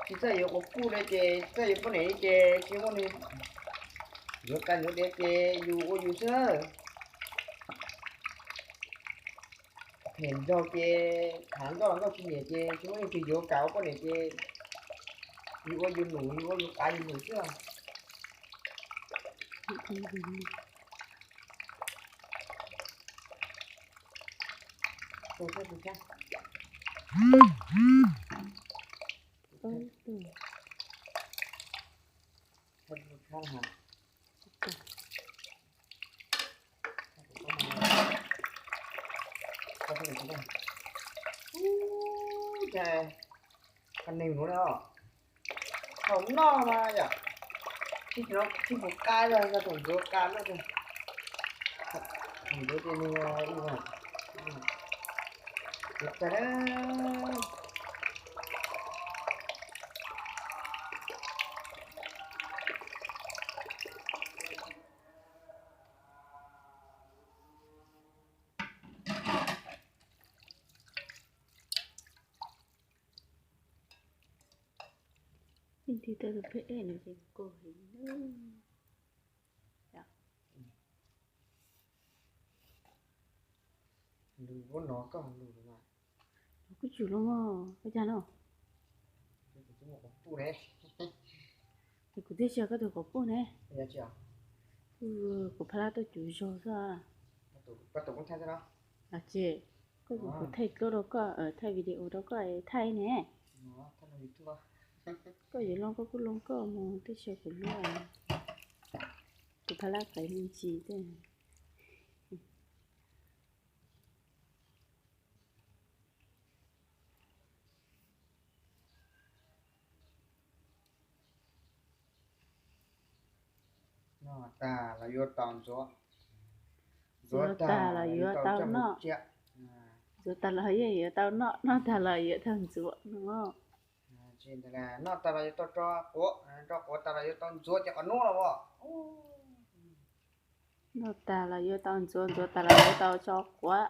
Tsis txawj yuav quas puj li ces txawj yuav poj niam li ces tsis muaj neeg yuav kav yuav diav ces yus ua yus xwb. Phem nraug ces khav nkauj los nkauj tsis nyiam ces tsis muaj leej twg yuav kav ua poj niam ces yus ua yus num, yus ua yus kav yus num xwb. Ub, cas qhov neeg nuav na, thaum noj mas yom, tsis, tsis pum qa, yog thaum ntxuav qa luaj, thaum ntxuav ces nws, tag na. Leej twg tau tus pheej ej no ces kawg heev na. Lus ub no koj lus no, kuv tsum los ua cas no? Kuv twb tsis yog koj tus quas puj ne. Kuv pha lab tuaj cuv zog xwb. Los ces koj, kuv thaij duab rau koj, thaij video rau koj thaij ne. Koj yuav loo koj kuj loo koj mus, twb tsis yog kuv luaj. Kuv pha lab qev me ntsis. Noj tag los yuav tau ntxuav, ntxuav tag los yuav tau noj, ntxuav tag los yeej yuav tau noj, noj tag los yuav tau ntxuav no. Noj tag los yuav tau tso quav, tso quav tag los yuav tau ntxuav ces qhov nuav los as. Noj tag los yuav tau ntxuav, ntxuav tag los yuav tau tso quav.